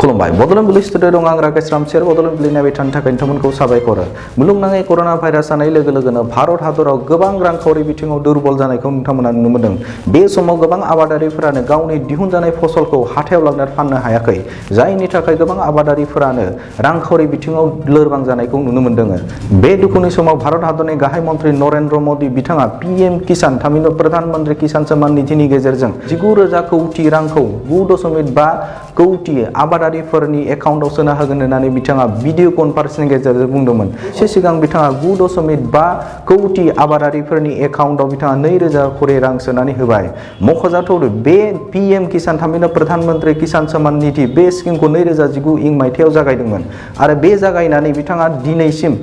खुलुमबाय बदलन बुलि स्टुडिअ दं आं राकेश रामसियार बदलन बुलि नायबाय थानो थाखाय नोंथांमोनखौ साबायखर मुलुगनाङै कर'ना भाइरास जानाय लोगो लोगोनो भारत हादराव गोबां रांखावरि बिथिङाव दुर्बल जानायखौ नोंथांमोना नुनो मोनदों बे समाव गोबां आबादारिफोरानो गावनि दिहुनजानाय फसलखौ हाथायाव लांनानै फाननो हायाखै जायनि थाखाय गोबां आबादारिफोरानो रांखावरि बिथिङाव लोरबां जानायखौ नुनो मोनदों बे दुखुनि समाव भारत हादरनि गाहाय मन्थ्रि नरेन्द्र मदि बिथाङा पीएम किसान थामिनो प्रधानमन्त्री किसान सम्मान निधिनि गेजेरजों 19,000 कोटी रांखौ 9.5 कोटी आबादारिफोरनि एकाउन्टआव सोना होगोन होननानै बिथाङा भिडिअ कनफारेन्सनि गेजेरजों बुंदोंमोन एसे सिगां बिथाङा 9.5 कोटी आबादारिफोरनि एकाउन्टआव बिथाङा 2,000 कोटी रां सोनानै होबाय मख'जाथाव बे पीएम किसान थामिनो प्रधानमन्त्री किसान सम्मान निधि बे स्किमखौ 2019 इं मायथाइयाव जागायदोंमोन आरो बे जागायनानै बिथाङा दिनैसिम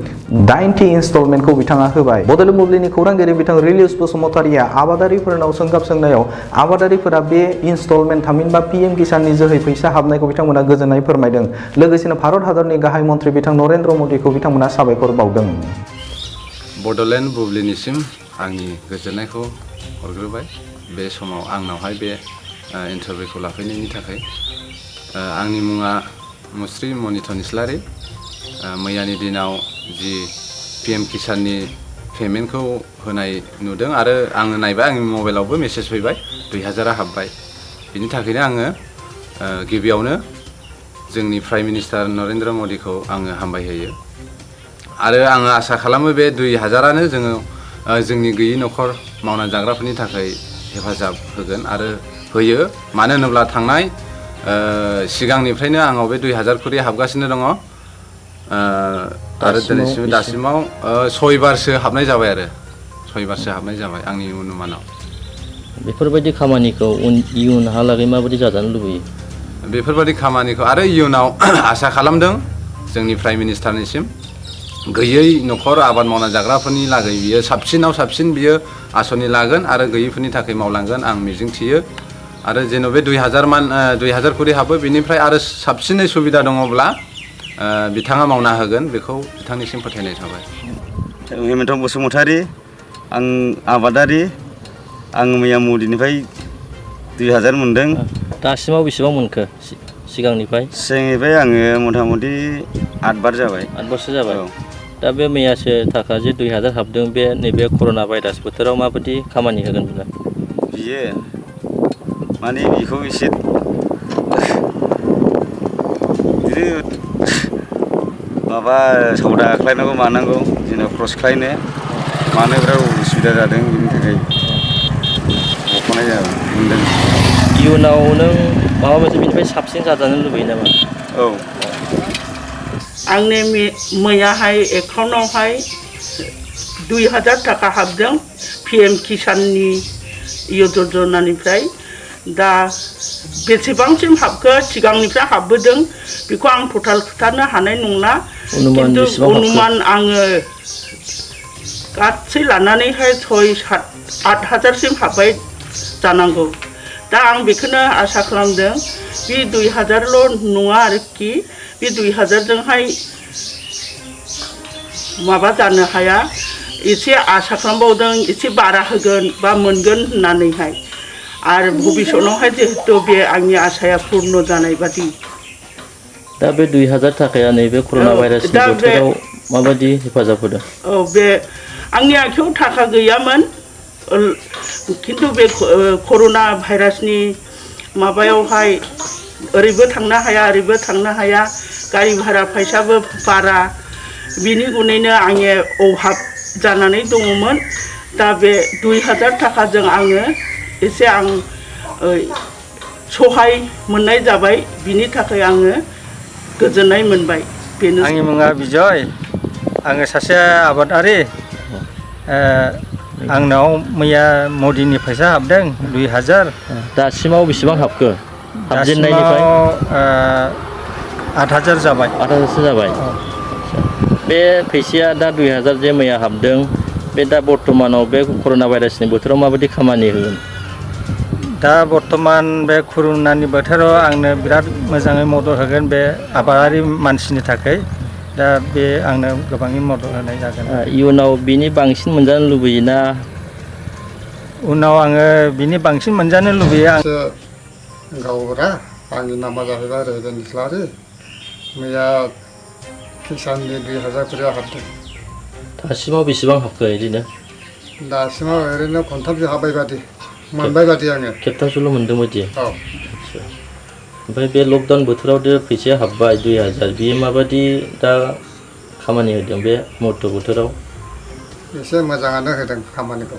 80 इनस्टलमेन्टखौ बिथाङा होबाय बदल मुलुगनि खौरांगिरि बिथां रिलिउस बसुमतारिया आबादारिफोरनाव सोंगाब सोंनायाव आबादारिफोरा बे इनस्टलमेन्ट थामहिनबा पीएम किसाननि जोहै फैसा हाबनायखौ बिथांमोना गोजोननाय फोरमायदों लोगोसेनो भारत हादरनि गाहाय मन्थ्रि बिथां नरेन्द्र मदिखौ बिथांमोना साबायखर बावदों बड'लेण्ड बुब्लिनिसिम आंनि गोजोननायखौ हरग्रोबाय बे समाव आंनावहाय बे इन्टारभिउखौ लाफैनायनि थाखाय आंनि मुङा मुस्रि मनिथन इस्लारि मैयानि दिनाव जि पीएम किसाननि पेमेन्टखौ होनाय नुदों आरो आङो नायबाय आंनि मबाइलावबो मेसेज फैबाय 2,000 हाबबाय बिनि थाखायनो आङो गिबियावनो जोंनि प्राइम मिनिस्टार नरेन्द्र मदिखौ आङो हामबाय होयो आरो आङो आसा खालामो बे 2,000आनो जोंनि गैयि न'खर मावना जाग्राफोरनि थाखाय हेफाजाब होगोन आरो होयो मानो होनोब्ला थांनाय सिगांनिफ्रायनो आंनाव बे 2,000 कोटी हाबगासिनो दङ आरो दासिमाव 6 बारसो हाबनाय जाबाय आरो 6 बारसो हाबनाय जाबाय आंनि अनुमानाव बेफोरबायदि खामानिखौ इयुनहालागै माबायदि जाजानो लुबैयो बेफोरबायदि खामानिखौ आरो इयुनाव आसा खालामदों जोंनि प्राइम मिनिस्टारनिसिम गैयै न'खर आबाद मावना जाग्राफोरनि लागै बियो साबसिनाव साबसिन बियो आसनि लागोन आरो गैयैफोरनि थाखाय मावलांगोन आं मिजिंथियो आरो जेन' बे 2,000 कोटी हाबो बेनिफ्राय आरो साबसिनै सुबिदा दङब्ला बिथाङा मावना होगोन बेखौ बिथांनिसिम फोथायनाय थाबाय हेमन्त बसुमतारी आं आबादारि आं मैया मदिनिफ्राय 2,000 मोनदों दासिमाव बेसेबां मोनखो सिगांनिफ्राय आङो मथा मथि 8 बार जाबाय 8 बारसो जाबाय दा बे मैयासो थाखा जे 2,000 हाबदों बे नैबे कर'ना भाइरास बोथोराव माबायदि खामानि होगोन बियो माने बेखौ एसे माबा सौदा खालायनांगौ मानांगौ जेनेबा क्रस खालायनो मानो बिराद उसुबिदा जादों बेनि थाखाय बख'नाय मोनदों इयुनाव नों माबा मोनसे बिनिफ्राय साबसिन जाजानो लुबैयो नामा औ आंनि मैयाहाय एकाउन्टआवहाय 2,000 थाखा हाबदों पीएम किसाननि योजनानिफ्राय दा बेसेबांसिम हाबखो सिगांनिफ्राय हाबबोदों बेखौ आं टटाल खिथानो हानाय नंला खिन्थु अनुमान आङो गासै लानानैहाय 6-7-8 हाजारसिम हाबबाय जानांगौ दा आं बेखौनो आसा खालामदों बे 2,000ल' नङा आरोखि बे 2,000जोंहाय माबा जानो हाया एसे आसा खालामबावदों एसे बारा होगोन बा मोनगोन होननानैहाय आरो भबिष्यतआवहाय जिहेतु बे आंनि आसाया पुर्ण जानाय बादि दा बे 2,000 थाखाया नैबे कर'ना भाइरासनि बोथोराव माबायदि हेफाजाब होदों औ बे आंनि आखायाव थाखा गैयामोन खिन्थु बे कर'ना भाइरासनि माबायावहाय ओरैबो थांनो हाया ओरैबो थांनो हाया गारि भारा फैसाबो बारा बिनि गुनैनो आङो अभाब जानानै दङमोन दा बे 2,000 थाखाजों आङो एसे आं सहाय मोननाय जाबाय बिनि थाखाय आङो गोजोननाय मोनबाय बेनो आंनि मुङा बिजय आङो सासे आबादारि आंनाव मैया मदिनि फैसा हाबदों 2,000 दासिमाव बेसेबां हाबखो हाबजेननायनिफ्राय 8,000 जाबाय 8,000सो जाबाय बे फैसाया दा 2,000 जे मैया हाबदों बे दा बर्थमानाव बे कर'ना भाइरासनि बोथोराव माबायदि खामानि होगोन दा बर्थमान बे कर'नानि बोथोराव आंनो बिराद मोजाङै मदद होगोन बे आबादारि मानसिनि थाखाय दा बे आंनो गोबाङै मदद होनाय जागोन इयुनाव बिनि बांसिन मोनजानो लुबैयोना उनाव आङो बिनि बांसिन मोनजानो लुबैयो गावरा आंनि नामा जाहैबाय रेजेन इस्लारि मैया किसाननि 2000 करि हाबदों दासिमाव बेसेबां हाबखो बिदिनो दासिमाव ओरैनो खनथामसो हाबबाय बादि मोनबाय बादि आङो खेबथामसोल' मोनदों बायदि औ ओमफ्राय बे लकडाउन बोथोराव दे फैसाया हाबबाय 2000 बेयो माबायदि दा खामानि होदों बे मुहूर्त बोथोराव एसे मोजाङानो होदों खामानिखौ